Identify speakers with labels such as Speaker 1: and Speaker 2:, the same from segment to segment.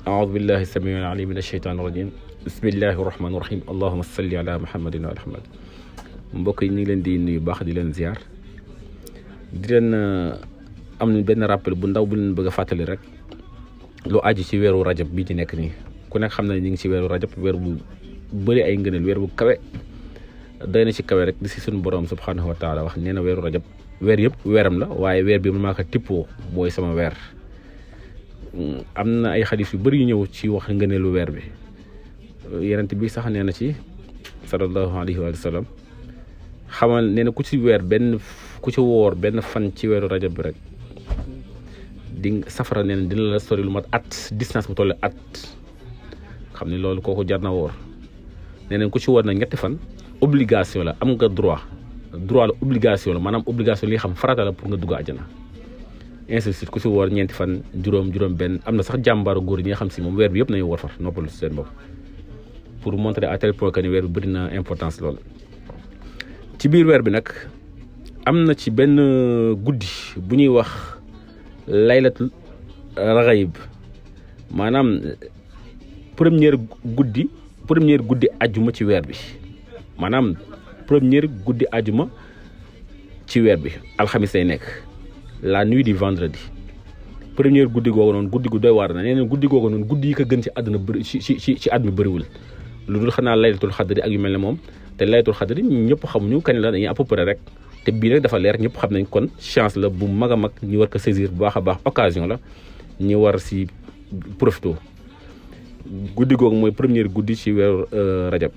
Speaker 1: أعوذ بالله السميع العليم من الشيطان الرجيم bismillahi rahmaani rahim allahuma salli ala muhammadin wa ahmad mbokk yi ñu ngi leen di nuyu baax di leen ziar di leen am benn rappel bu ndaw bu leen bëgg a fàttali rek lu aju ci weeru rajab bii ci nekk nii ku nekk xam na ñu ngi ci weeru rajab weer bu bëri ay ngëneel weer bu kawe doy na ci kawe rek di si suñu borom subhanahu wa taala wax nee na weeru rajab weer yëpp weeram la waaye weer bi man maa ko tippoo mooy sama weer am na ay xadis yu bëri yu ñëw ci wax ngëneelu weer bi yenent bi sax nee na ci sallallahu alayhi wa sallam xamal nee na ku ci woor benn fan ci weeru rajab bi rek di safara nee na dina la sori lu mat at distance bu toll at xam ne loolu kooku jar na woor nee na ku ci woor na ñetti fan obligation la am nga droit la obligation la maanaam obligation li xam farata la pour nga dugg àjjana ainsi de suite ku ci woor ñeenti fan juróom benn am na sax jàmbaaru góor ñi nga xam si moom weer bi yëpp nañu woor far noppalu seen bopp pour montrer à tel point que ni weer bi bëri na importance lool. ci biir weer bi nag am na ci benn guddi bu ñuy wax laylatul raghib maanaam première guddi ajuma ci weer bi maanaam première guddi ajuma ci weer bi alxamis lay nekk la nuit du vendredi première guddi googu noonu guddi gu doy waar na nee na guddi googu noonu guddi yi ko gën ci àdduna bëri ci àdduna bëriwul lu dul xanaa laylatul xadri ak yu mel ne moom te laylatul xadri ñëpp xamuñu kañ la dañuy à peu près rek te bii rek dafa leer ñëpp xam nañ kon chance la bu mag a mag ñu war ko saisir bu baax a baax occasion la ñu war si profito guddi googu mooy première guddi ci weeru rajab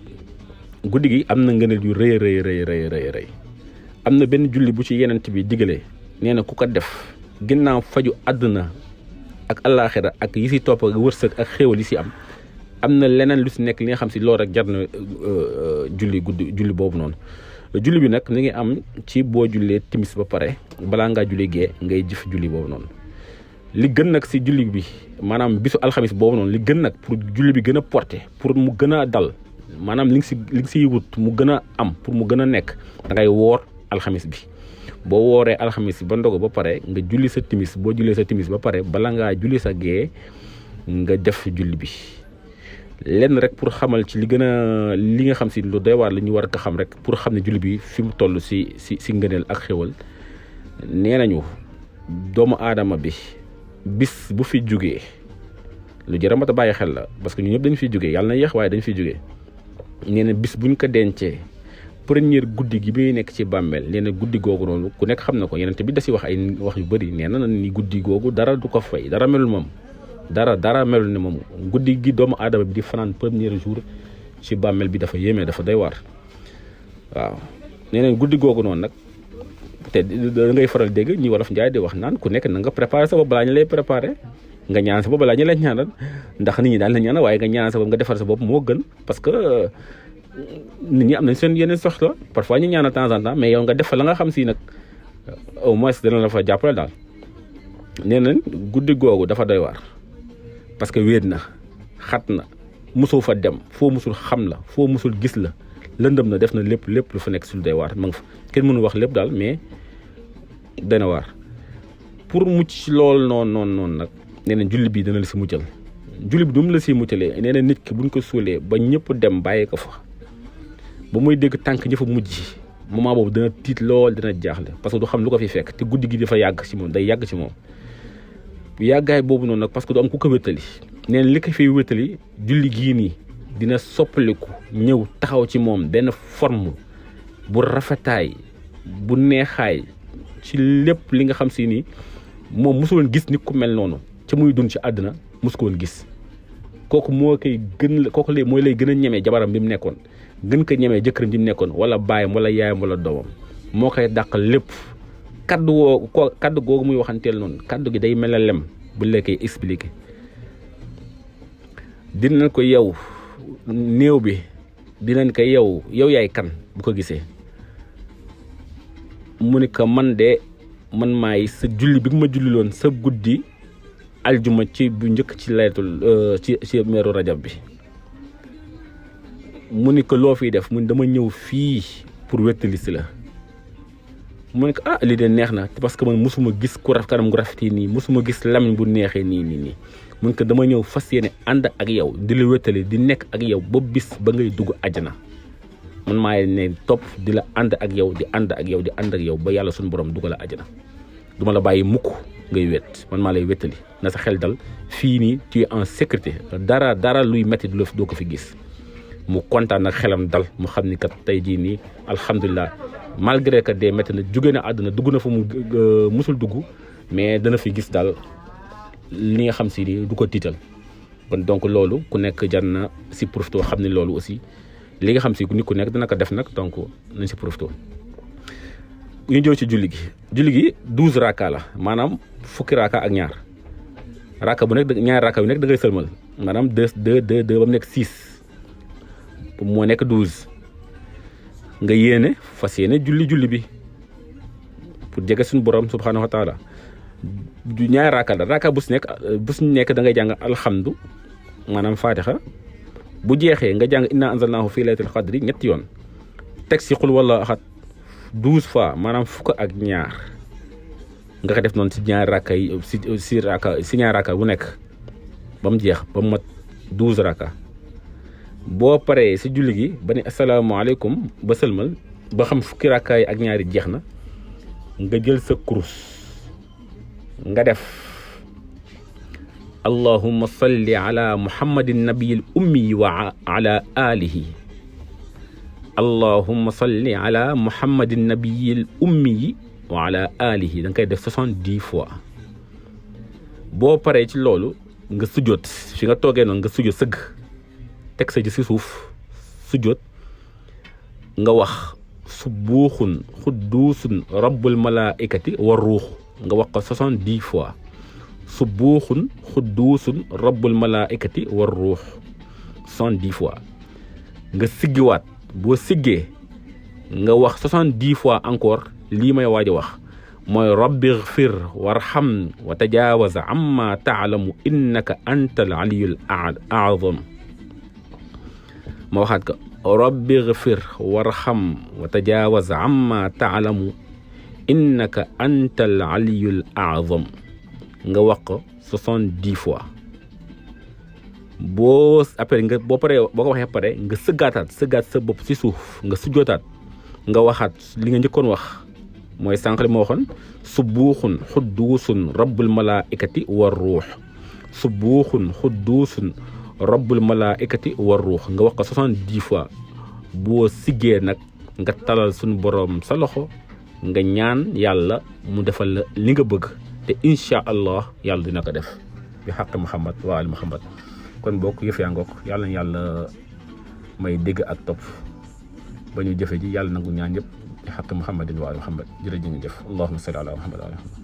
Speaker 1: guddi gi am na ngëneel yu rëy am na benn julli bu ci yenent bi digalee nee na ku ko def ginnaaw faju àdduna ak àllaaxira ak yi si topp ak wërsëg ak xéewal yi si am na leneen lu si nekk li nga xam si loolu rek jar na julli boobu noonu julli bi nag ni ngi am ci boo jullee timis ba pare balaa ngaa julli gee ngay jëf julli boobu noonu li gën nag si julli bi maanaam bisu alxamis boobu noonu li gën nag pour julli bi gën a porté pour mu gën a dal maanaam li nga siy wut mu gën a am pour mu gën a nekk da ngay woor alxamis bi boo wooree alxamis ba ndogu ba pare nga julli sa timis boo jullee sa timis ba pare bala ngaa julli sa gee nga def julli bi lenn rek pour xamal ci li nga xam si lu doy waar la ñu war a xam rek pour xam ne julli bi fi mu toll si ngëneel ak xéwal nee nañu doomu aadama bi bis bu fi jugee lu jar a mat a bàyyi xel la parce que ñu ñëpp dañu fiy jugee yàlla na yéex waaye dañu fiy jugee nee na bis buñ ko dencee première guddi gi bi nekk ci bàmmeel nee na guddi googu noonu ku nekk xam na ko yeneen bi da si wax ay wax yu bëri nee na ni guddi googu dara du ko fay dara melul moom dara melul ne moom guddi gi doomu aadama bi di fanaan premier jour ci bàmmeel bi dafa yéeme dafa doy waar waaw nee na guddi googu noonu nag te da ngay faral dégg ñi wolof njaay di wax naan ku nekk na nga préparé sa bopp balaa ñu lay préparé nga ñaan sa bopp balaa ñu lay ñaanal ndax nit ñi daal la ñaanal waaye nga ñaan sa bopp nga defar sa bopp moo gën parce que nit ñi am nañ seen yeneen soxla parfois ñu ñaanal temps en temps mais yow nga def fa la nga xam si nag au moins dana la fa jàppale daal nee na guddi googu dafa doy waar parce que wéet na xat na mosoo fa dem foo mosul xam la foo mosul gis la lëndëm na def na lépp lu fa nekk sul doy waar ma nga fa kenn mënu wax lépp daal mais dana waar pour mucc lool noonu nag nee na julli bi dana la si muccal julli bi du mu la si muccalee nee na nit ki buñ ko suulee ba ñëpp dem bàyyi ko fa ba muy dégg tànk ñëfa mujj moment boobu dana tiit lool dina jaaxle parce que du xam lu ko fi fekk te guddi gi dafa yàgg ci moom day yàgg ci moom yàggaay boobu noonu nag parce que du am ku ko wéttali nee na li ko fiy wéttali julli gii nii dina soppaliku ñëw taxaw ci moom benn forme bu rafetaay bu neexaay ci lépp li nga xam si ni moom mosuloon gis nit ku mel noonu ca muy dund ci àddina mosu ko woon gis kooku mooy lay gën a ñemee jabaram bi mu nekkoon gën ko ñemee jëkkëram bi mu nekkoon wala baayam wala yaayam wala doomam moo koy dàqal lépp kaddu googu muy waxanteel noonu kaddu gi day mel ne lem bu la koy expliqué dinañ ko yow néew bi dinañ ko yow yaay kan bu ko gisee mu ni ko man maay sa julli bi nga ma julliloon sa guddi aljuma ci bu njëkk ci laylatul ci meeru rajab bi mu ni ko loo fiy def mun dama ñëw fii pour wettali si la mu ne ko lii de neex na parce que man mosuma gis ku kanam gu rafetee nii mosuma gis lamiñ bu neexee nii mun ko dama ñëw fas yéene ànd ak yow di la wéttali di nekk ak yow ba bis ba ngay dugg àjjana man maay ne topp di la ànd ak yow di ànd ak yow di ànd ak yow ba yàlla suñu borom dugal a àjjana duma la bàyyi mukk ngay wét man maa lay wéttali na sa xel dal fii nii tu es en sécurité dara luy métti du la doo ko fi gis mu kontaan nag xelam dal mu xam ni kat tey jii nii alhamdulilah malgré que dee métti na jóge na àdduna dugg na fa mu musul dugg mais dana fi gis daal li nga xam si ni du ko tiital kon donc loolu ku nekk jar na si profité xam ne loolu aussi li nga xam si nit ku nekk dana ko def nag donc nañ si profité ñu jëw ci julli gi 12 raka la maanaam fukki raka ak ñaar raka bu nekk ñaari raka bu nekk da ngay sëlmal maanaam 2 ba mu nekk 6 moo nekk 12 nga yéene fas yéene julli bi pour jege suñu borom subhanahu wa taala du ñaari raka la raka bu si nekk da ngay jàng alhamdu maanaam fatiha bu jeexee nga jàng inna anzalnahu fi laylatil qadri ñetti yoon teg si xul wala axat 12 fois maanaam fukk ak ñaar nga ko def noonu si ñaari raka yi si ñaari raka bu nekk ba mu jeex ba mu mat 12 raka boo paree si julli gi ba ne asalaamaaleykum ba sëlmal ba xam fukki raka yi ak ñaari jeex na nga jël sa kurus nga def allahumma salli ala muhammadin nabiyil ummi wa ala alihi allahumma salli ala muhammadin nabiyil ummi wa ala alihi da nga koy def 70 fois boo paree ci loolu nga sujjoot fi nga toogee noonu nga sujjoot sëgg teg sa ji si suuf sujjoot nga wax subuuxun xudduusun rabbul malaikati war ruux nga wax ko 70 fois subuuxun xudduusun rabbul malaikati war ruux 70 fois nga siggiwaat boo siggee nga wax 70 fois encore lii may waaj a wax mooy rabbi gfir warham wa tajaawaz amma taalamu innaka anta al aliyul aazam ma waxaat ko rabbi gfir warham wa tajaawaz amma taalamu innaka anta al aliyul aazam nga wax ko 70 fois boo paree boo ko waxee pare nga sëggaat sa bopp si suuf nga sujjootaat nga waxaat li nga njëkkoon wax mooy sànq li ma waxoon subuuxun xudduusun rabbul malaikati war ruux subuuxun xudduusun rabbul malaikati war ruux nga wax ko 70 fois boo siggee nag nga talal suñu borom sa loxo nga ñaan yàlla mu defal la li nga bëgg te incha allah yàlla dina ko def bi xaq Muhammad wa ali Muhammad kon bokk yëf yaa ngook yàlla na yàlla may dégg ak topp ba ñu jëfe ji yàlla nangu ñaan yëpp bi xaq Muhammadin wa ali Muhammad jërëjëf allahumma salli ala Muhammad wa ali Muhammad